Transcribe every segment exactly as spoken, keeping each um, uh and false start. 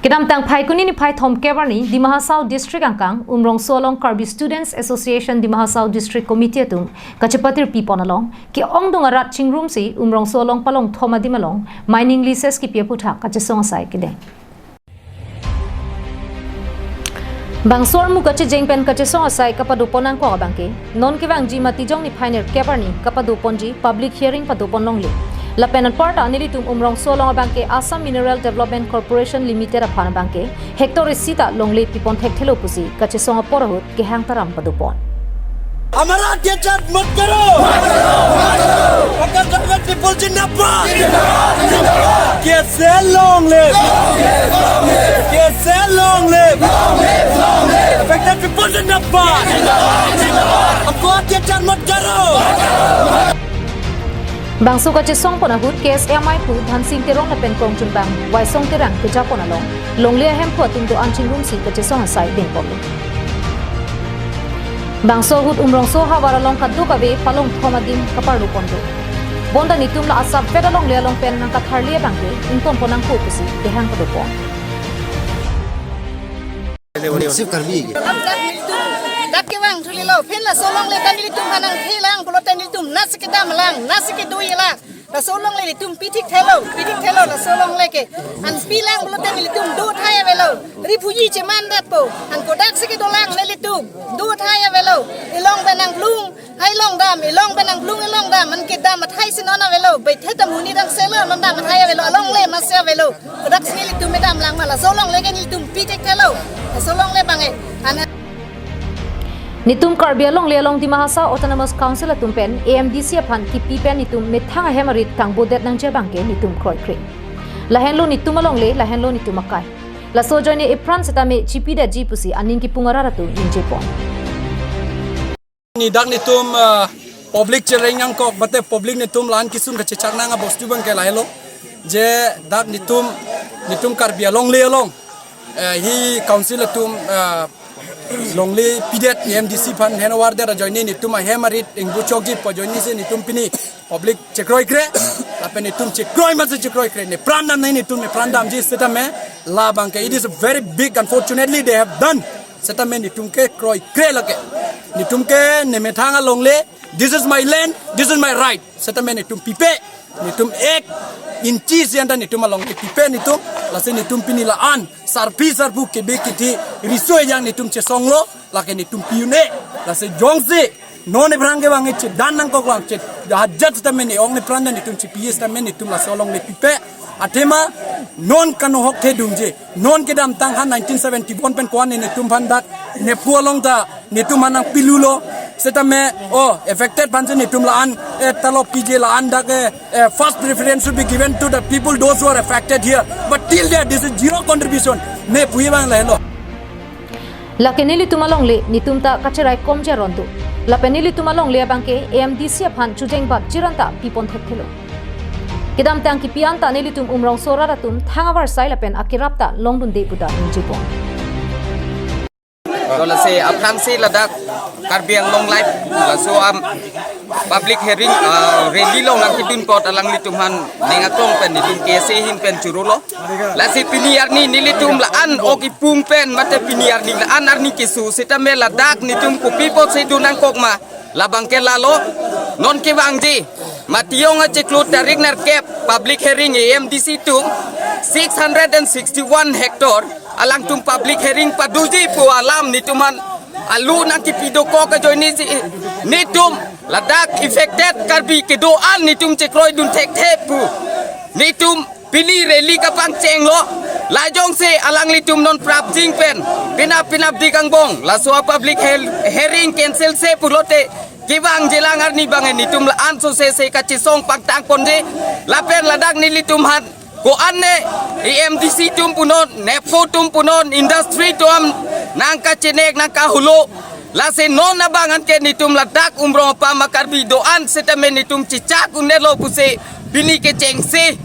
Kedamtang Phaikuni niphai thomkep arni Dima Hasao District angkang Umrongso along Karbi Students Association Dima Hasao District Committee atum kachepatirpi pon along ke-ongdung arat chingrumsi Umrongso along palong thom adim along mining leases kipi aphuthak kachesong asai kedeng. Bangso armu kachejeng pen kachesong asai kapado pon nangkok abangke, non kevangji Matijong niphai nerkep arni kapado ponji public hearing pado pon longle. Lapen anparta nelitum Umrongso along abangke Assam Mineral Development Corporation Limited aphan abangke hectare isi ta longle pipon thekthelo pusi kachesong apor ahut kehang taram pado pon. हमारा अत्याचार मत करो। पकड़ tribal people जिंदाबाद। कैसे long live? कैसे long live? Affected people जिंदाबाद। हमको अत्याचार मत करो। Bangso kachesong pon ahut K S M I pu Dhansing Teron lapen Kongchunbang Waisong Terang keja pon along longle ahemphu atum do-an chingrumsi kachesong asai dengponlo. Bangso ahut Umrongso havar along kadokave palong thom adim kaparlo ponlo. Bonta nelitum la asapvet alongle along pen nangkatharli abangke ington pon nangkok pusi kehang pado pon. Sip Karbi ke. Dak kevang thulilo, phin laso longle ta nelitum hanang thelang pulote nelitum nasi kedam lang, nasi kedui lang. Laso longle nelitum pithekthelo, pithekthelo laso longle ke. An pilang pulote nelitum do thai avelo. Refugee cheman datpo. An kodak si kedolang nelitum do thai avelo. Ilong pen nangplung, hai long dam, ilong pen nangplung, ilong dam. An kedam athai si non avelo. Baithetam huni dam selo, non dam athai avelo. Alongle masi avelo. Kodak si nelitum medam lang ma laso longle ke nelitum pithekthelo. Laso longle bang e. An Nelitum Karbi alongle along Dima Hasao Autonomous Council atum pen A M D C aphan kipi pen nelitum methang ahem arit kangbodet nangji abangke nelitum kroikre. Lahenlo nelitum alongle, lahenlo nelitum akai. Laso ajoine ipran setame chipidetji pusi aning kipung arat atum ningje pon. Ni dak nelitum, ah, public chereng nangkok, bate public nelitum lan kisung kachechak nang abostu abangke lahelo. Je dak nelitum, nelitum Karbi alongle along. Eh, hi council atum, eh, longle pidet A M D C aphan henover det ajoine nelitum ahem arit ingbu chokji pu ajoine si nelitum pini public chekroikre, lapen nelitum chekroi masi chekroikre, nepran dam nai nelitum nepran damji setame labangke. It is very big, unfortunately they have done. Setame nelitum ke kroikre lake. Nelitum ke nemethang alongle, this is my land, this is my right. Setame nelitum pipe, nelitum ek inchi si anta nelitum alongle pipe nelitum, lasi nelitum pini la-an, sarpi sarpo kebe kithi riso ejang nelitum chesonglo, lake nelitum pi un-e, lasi jongsi, non ephrang kevang e chedan nangkok lang, che, hajat setame ne-ong nepran dan nelitum chipi setame nelitum laso alongle pipe, athema, non kanohok the dungje, non kedamtang ha nineteen seventy-one pen ko-an nelitum aphan dak, Nephu along ta, nelitum aphan nangpilulo, setame, oh, affected aphan si nelitum la-an, eh, talop pije la-an dak, eh, eh, first preference should be given to the people, those who are affected here. But till there, this is zero contribution. Nephu abang lahelo. Lake nelitum alongle, nelitum ta kacheraikomji aron do. Lapen nelitum alongle abangke A M D C aphan chujeng bat jiran ta pipon thekthelo. Kedamtang kipi anta nelitum Umrongso arat atum thang avarsai lapen akerap ta longdunde pu ta ningje pon. To lasi aphrangsi ladak Karbi Anglong Live, laso am public hearing, ah, rally along nangkedun apot alanglitum aphan ning aklong pen nelitum K S A ahin pen chorolo. Lasi pini arni nelitum la-an ok ipung pen mate pini arni la-an arni keso setame ladak nelitum kopi apotsi dun nangkok ma, labangke lalo, non kevangji Matijong achiklo tarik nerkep public hearing A M D C atum six hundred and sixty-one hectare alangtum public hearing padoji pu alam nelitum aphan alu nangkipi dokok ajoine si nelitum ladak affected Karbi kedo-an nelitum chekroidun thekthe pu. Nelitum pini rally kapangchenglo. La jongsi alanglitum non prapjin pen penap penap dik angbong laso a public hel-, hearing cancel se pulote kevangjilang arni abang nelitum la-an sose se kachesong pangtang ponji. Lapen ladak nelitum aphan ko-an ne A M D C atum punon, Nephu atum punon, industry atum nangkachenek nangkahulo. Lasi non abang anke nelitum ladak Umrong apam a Karbi do-an setame nelitum chechak un-elo pusi pini kechengsi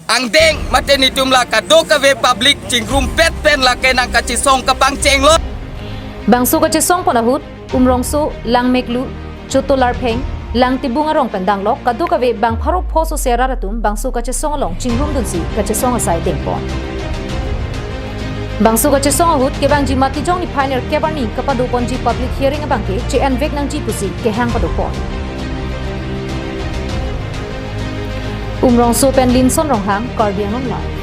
angdeng mate nelitum la kadokave public chingrumpet pen lake nangkachesong kapangchenglo. Bangso kachesong pon ahut Umrongso, Langmeklu, Chotolarpheng, Langtibung arong pen danglok kadokave bang pharo pho sose arat atum bangso kachesong along chingrumdunsi kachesong asai dengpon. Bangso kachesong ahut kevangji Matijong niphai nerkep arni kapado ponji public hearing abangke che-envek nangji pusi kehang padopon. Umrongso pen Linson Ronghang, Karbi Anglong Live.